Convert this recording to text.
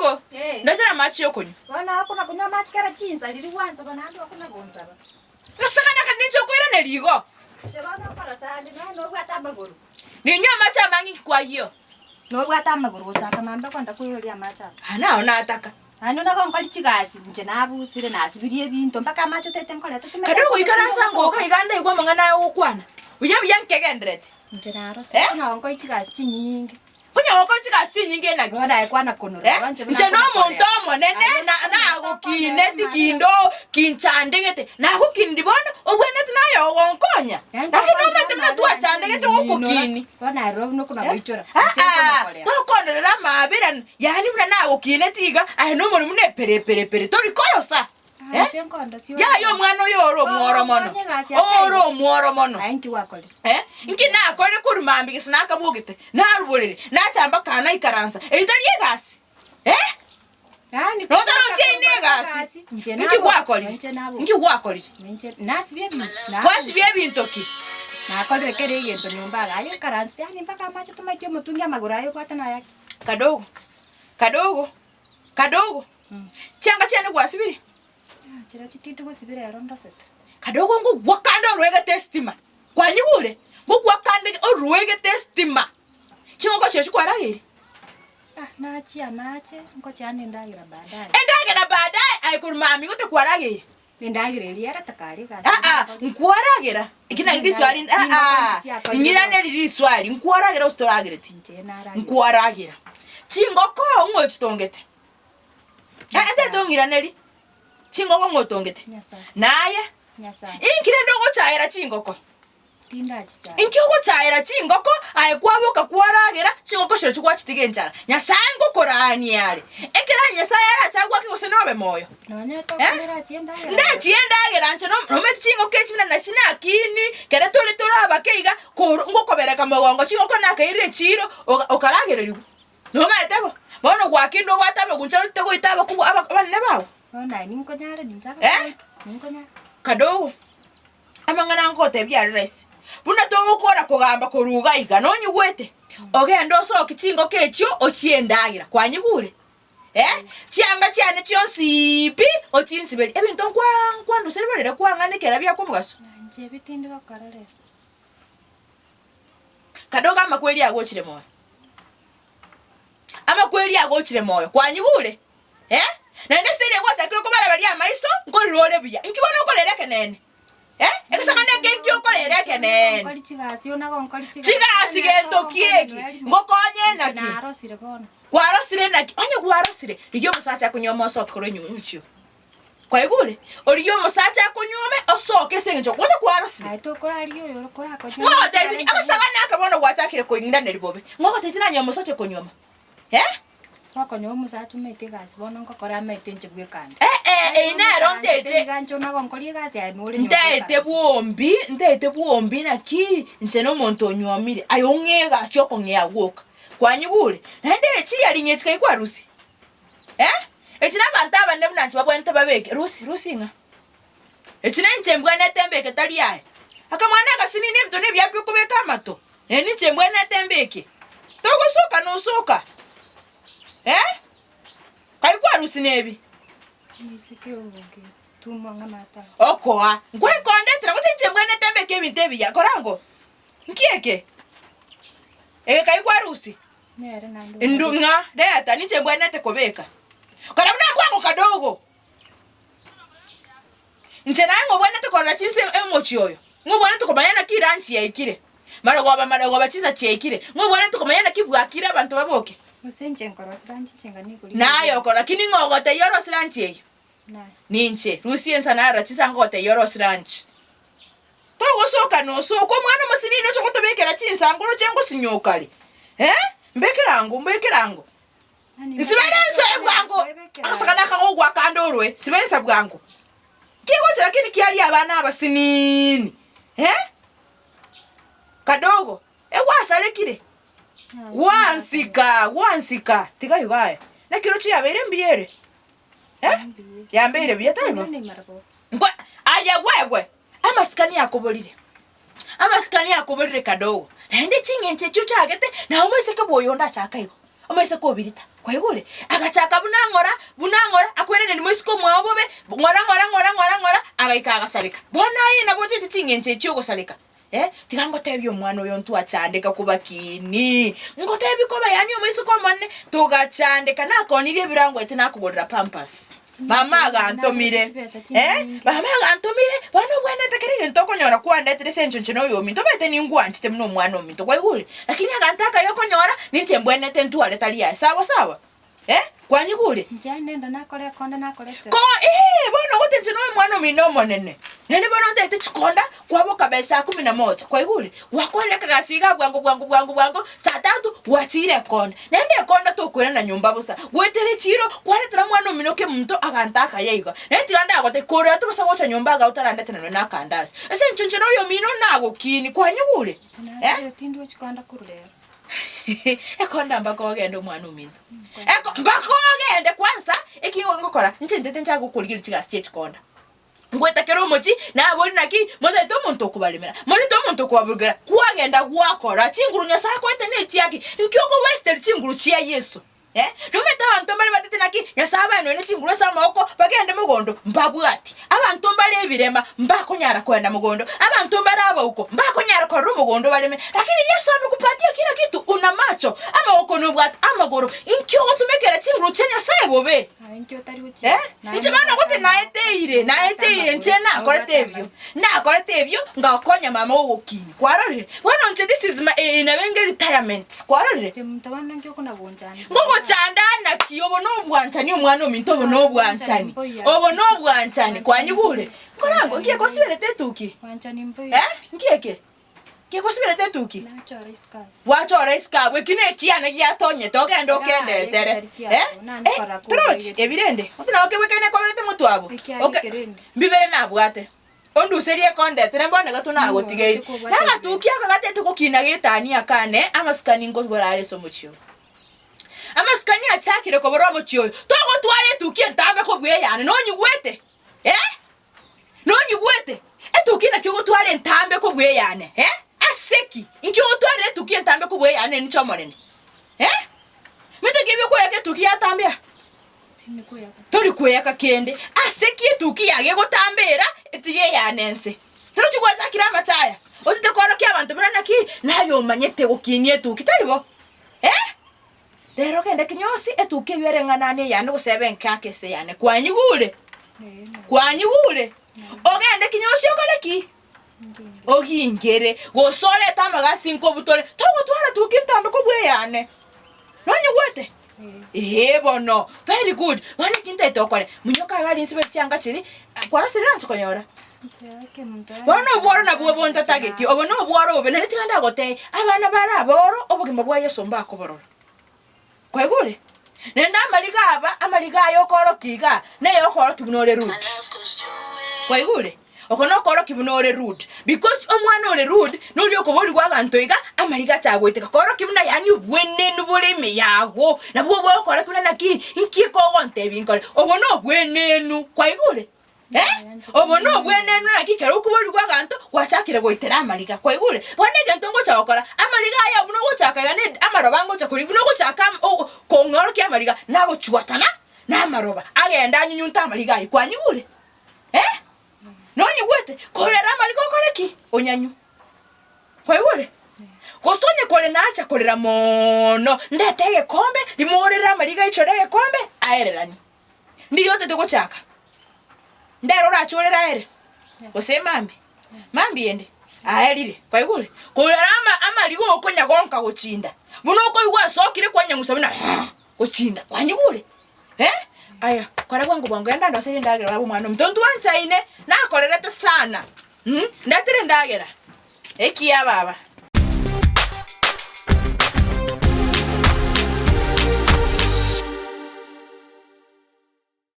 Kadogo, Eh. ndetera amache yokonywa. Bono okona konywa amache kera chinsa riria gwansaba naende okona gonsaba. Gasakana kare ninche okoiraneria igo. Inche bono okorosa ande nonya nobwate amagoro. Ninywe amache amange inki kwayio? Nobwate amagoro gochaka mambia kwenda koiroria amache aya. Aa nao nataka. Naende nagonkori chigasi inche nabusire nasibirie ebinto mpaka amache otete nkoreta otumeke Kadogo ikaransa ngoka iga ndaigwe amang'ana aya ogokwana. Buya buya nkegenderete. Inche narosire Eh? buna gonkori chigasi chinyinge. Onye gokora chigasi chinyinge naki? Bono aye kwana konora Eh? rora inche buna Inche nomonto nkomokorera. omonene Aye na- nagokineti amare. kindo kinchandegete, nagokiniri bono obwenerete naye ogonkonya. Yaani Lakini tokondera nomanyete buna amabera twachandegete gokokini. Bono aye rora buna okona Eh? goichora. Inche Aa, nkomokorera. tokonorera amabera yaani buna nagokineti iga, aye nomorimo buna epereperepere, tori korosa. Ah, Eh? inche nkondosia Yaya omwana oyo ore omworo mono, Okonye egasi ake. ore omworo mono. Aye nki gwakorire? Eh, nki nakorire korwa mambia gese nakabogete, naruborire, nacha mpaka naikaransa, eyio tari egasi? Eh? Yaani Notaroche eye negasi? Inche Nki nabo- gwakorire? Inche nabo. Nki gwakorire? Inche nasibia ebinto. Gwasibia ebinto ki? Nakorire kera egento nyomba iga. Aye ikaranse yaani mpaka amache tomaeti omotungi amagoro aye obwate nayake. Kadogo, kadogo, kadogo, chianga chiane gwasibirie? Ah, chiria chitindi gosibia rero ndosete. Kadogo ngogwaka ande orwegete estima, kwanyigure? Ngogwaka ande orwegete estima, chingoko chiria chikwarageire? Ah, nachia amache, nkochia ande endagera baadaye. Endagera baadaye, aye korwa mambia igo tokwarageire? Endagera eria ere takari egasi Aa, nkwaragera, eki nari riswali, aa, ing'iraneri riswali, nkwaragera gose toragereti? Inche naragera. Nkwaragera. Chingoko ng'o ochitongete? Nyasae. Ase tong'iraneri, chingoko ng'o otongete? Nyasae. Naye, Nyasae. inki rende ogochaera chingoko? Tindachichaya. Inki ogochaera chingoko aye kwaboka kwaragera chingoko chirochio gwachitiga enchara? Nyasae ngokorania are. Ekero Nyasae arache agwake gose nobe moyo. Nonya Eh? tokonera achie endagera. Ndachie endagera inche nom- nomanyete chingoko echi buna nachi nakini, kere tore tore abake iga, kor ngokobereka mogongo chingoko nakairire echiro, oga okaragererigwa. Nomanyete bo? Bono gwakinde obwate amaguncha orotete goita abakubwa aba abanene bago. Bono aye ninkonyare ninche Eh? agakoita, ninkonyare. Kadogo. Amang'ana ngotebia are rahisi, buna togokora kogamba korwa iga iga, nonyigwete? Ogende osokie chingoko echio ochie endagera, kwanyigure? Eh? Chianga chiane chionsi pi ochinsiberie, ebinto nkwa nkwanduseria borere kwang'ana ekera biakwa omogaso. Inche ebi tindi gokora rero. Kadogo amakweri agochire moyo. Amakweri agochire moyo, kwanyigure? Eh? Naende ase eria gwachakire kobarabaria amaiso, nkorire ore buya. Inki bono okorera ekeneene? Eh? Egesakane eke nki okorera ekeneene? Gonkori chigasi ona gonkori chigasi. Chigasi gento ki eki? Ngokonye naki? Narosire bono. Kwarosire naki? Onye kwarosire, rigia omosacha akonyuoma osoke korwa enyuma omochie oo. Kwaigure? Origie omosacha akonyuome osoke ase eng'encho gocha kwarosire. Aye tokorarigia oyo okorakonyuome. Ng'ogotebi agasagane ake bono gwachakire koing'iraneria bobe. Ng'ogotebi tinanyora omosacha okonyuoma. Eh? Gokonyora omosacha omaete egasi bono ngokora amaete inche bweka ande. Eh eh, eyio nero ntaete. Iga inche onagonkoria egasi aye nore nyomba Ntaete bwombi, ntaete bwombi naki inche na omonto onyuomire, aye ong'e egasi okong'ea gwoka. Kwanyigure? Naende chiyaring'e echi kai kwarusia? Eh? Echi nabanto abanene buna inche babwenerete babeke, rusia, rusia ng'a. Echi ninche mbwenerete mbeke tari aye. Akamwana agasinini ebinto nebiaku okobeka amato, naende ninche mbwenerete mbeke. Togosoka nosoka, eh? Kai kwarusia nebi? Omoiseke ogoke tumwa ng'a amato aya. Okoa, nkwekondetera gose inche mbwenerete mbeke ebinto ebiya, kora ango, nki eke? Eke kai kwarusia? Nere naende Ndu ng'a, reta, ninche mbwenerete kobeka. Kora buna mbwango kadogo. Inche naye ng'obwenerete korora chinsa omochie oyo, ng'obwenerete komanya naki lunch yaikire, marogoba marogoba chinsa chiaikire, ng'obwenerete komanya naki bwakire abanto baboke. Gose inche nkorosia lunch inche ng'a nigoria Naye okora, lakini ng'o ogotebia orosie lunch eyio? Naye. Ninche. Rusia ensa narora chinsa ngogotebia orosie lunch. Togosoka nosoka, omwana omosinini oche gotobekera chinsa ngoroche ngosinyoka are, eh? Mbekera ango, mbekera ango. Nsibere ense bwango, agasakana akagogwa akande orwe, siba ensa bwango. Kegocha lakini kiaria abana abasinini, eh? Kadogo, egwasarekire, gwansika, gwansika, tiga igo aye. Naki roche yabeire mbuya ere? Eh? Yambeire buya tari bo? Nkwa, aye gwegwe, amasikani akoborire. Amasikani akoborire kadogo. Naende ching'encho echio ochagete, na omoiseke bwa oyonde achaka igo, omoiseke o Birita. Kwaigure? Agachaka buna ng'ora, buna ng'ora, akweraneri moiseke omwao bobe, ng'ora ng'ora ng'ora ng'ora ng'ora, agaika agasareka. Bono aye nabo ochete ching'encho echi chi'ogosareka, eh, tiga ngotebie omwana oyo ntwachandeka kobakini, ngotebie koba yaani omoiseke omonene, togachandeka nakonirie ebirango ete nakogorera pampers. Mama agantomire, eh, mama agantomire, bono obwenerete kera egento okonyora kwandetire ase enchera inche na oyominto, omanyete ningwanchete buna omwana ominto, kwaigure? Lakini aganto akaye okonyora, ninche mbwenerete ntware tari aye, sawa sawa? Eh, kwanyigure? Inche nende nakore ekonda nakorete. Ko ee, bono ogote inche na omwana omino omonene, naende bono ntaete chikonda, kwaboka by saa kumi na moja, kwaigure? Gwakorire akagasi igaa bwango bwango bwango bwango, saa tatu gwachiire ekonda. Naende ekonda tokoirana nyomba bosa, goetera echiiro, kwaretera omwana omino kemonto aganto akaya iga. Naende tiga ndagote, korera tobosa gocha nyomba igaa otarandete nonye na akandasi. Ase eng'encho inche noyo omino nagokiini, kwanyigure? Eh? Tindi gochi konda korwa rero. Ekonda mpaka ogende omwana ominto. Eko mpaka ogende kwanza, eki ngokora, inche ntete nchake gokorigeria chigasi chia echikonda. Ngoeta kera omochie, nabori naki, motaete omonto okobaremera, motaete omonto okobaburugera, kwagenda gwakora chinguru Nyasae akoete nechiaki, inki okowesteri chinguru chia Yeso? Eh, nomanyete abanto mbare batete naki, Nyasae abae nonya ne chinguru ase amaboko, bagende mogondo, mbabwati. Abanto mbare ebirema, mbakonyara kogenda mogondo, abanto mbare abauko, mbakonyara korora omogondo bareme, lakini Yeso amekupatia kila kitu, una macho, amagoko nobwate, amagoro, inki ogotumekera chinguru chia Nyasae bobe? Eh, inche bono gote naeteire, naeteire inche nakorete ebio, nakorete ebio ngakonya mama ogokini, kwarorire? Bono inche this is my eh, nabenge retirement, kwarorire? Ngogochanda naki obo nobwanchani omwana ominto obo nobwanchani, obo nobwanchani, kwanyigure? Nkorango, nki ekosiberete etuki? Eh, nki eke? Kegosiberete etuki? Gwachora isiko abwo, eki nekiane giatonyete, ogende okendetere. Eh? Eh, torochi ebi rende? Onde nabo kebwekaine kobete motwe abwo. Oke, mbibere nabwate. Onduserie ekondetere mbono iga tonagotigeire. Na agatuki aka gatete gokina getani akane, amasikani nkobora are ase omochie oyo. Amasikani achakire kobora omochie oyo. Togotwara etuki entambe kobua eyane, nonyigwete? Eh? Nonyigwete? Etukia naki ogotwara entambe kobua eyane, eh? Ase ki? Inki ogotwarera etukia entambe kobua eyane ninche Omonene? Eh? Mete ki ebiokoyaka etukia yatambea? Tori kweyaka kende. Ase ki etukia yago egotambera etiga eyane ense? Torochi gwachakire amache aya? Otete koorokia abanto buna naki naye omanyete gokinia etuki, tari bo? Eh? Rero genda kinyosi etukia eyio ereng'anane eyane gose ebe enke ake ase eyane. Kwanyigure? Kwanyigure? Ogende kinyosi okore ki? Ogingere, gose orete amagasi nkobutore, togotwara tuki ntambe kobua eyane. Nonyigwete? Ee bono, very good. Bono eki ntaete okore, monyoka iga aria inse bwe chianga chiria, kwarosire ranche konyora? Bono obworo nabwo obo ntatageti, obo nobworo obobe, naende tiga ndagotebie, abana bare aboro, obogima bwa Yeso mbakoborora. Kwaigure? Naende amariga aba, amariga aya okoorokia igaa, naye okoorokia buna ore rude. Kwaigure? Oko nokorokia buna ore rude, because omwana ore rude, noria okoborigwa abanto iga, amariga acha goiteka, korokia buna yaani obwenenu bore ime yago, nabwo bogokora buna naki, inki ekogontebia nkore, obo nobwenenu, kwaigure? Eh, obo nobwenenu naki ekero okoborigwa abanto gwachakire goitera amariga, kwaigure? Bono egento ngocha gokora, amariga aya buna ogochaka iga ne amaroba ngocha koria, buna ogochaka am o kong'orokia amariga, nagochwatana na amaroba, agende anyunyunte amariga aywo, kwanyigure? Eh, nonyigwete? Korera amariga okore ki? Onyanywe. Kwaigure? Gose onye kore nacha korera mono, ndete egekombe, rimorere amariga aichore egekombe, aereranie. Ndiria otete gochaka, ndero orache orere aere, gose mambia, mambia ende, aerire, kwaigure? Korera ama amariga okonya gonka gochinda, buna okoigwa asokire kwanyang'usa buna gochinda, kwanyigure? Eh, aya, kora bwango bwango genda ndoserie endagera baba omwana ominto, ntwanchaine, nakorerete sana mh, ndetere endagera, ekiya baba.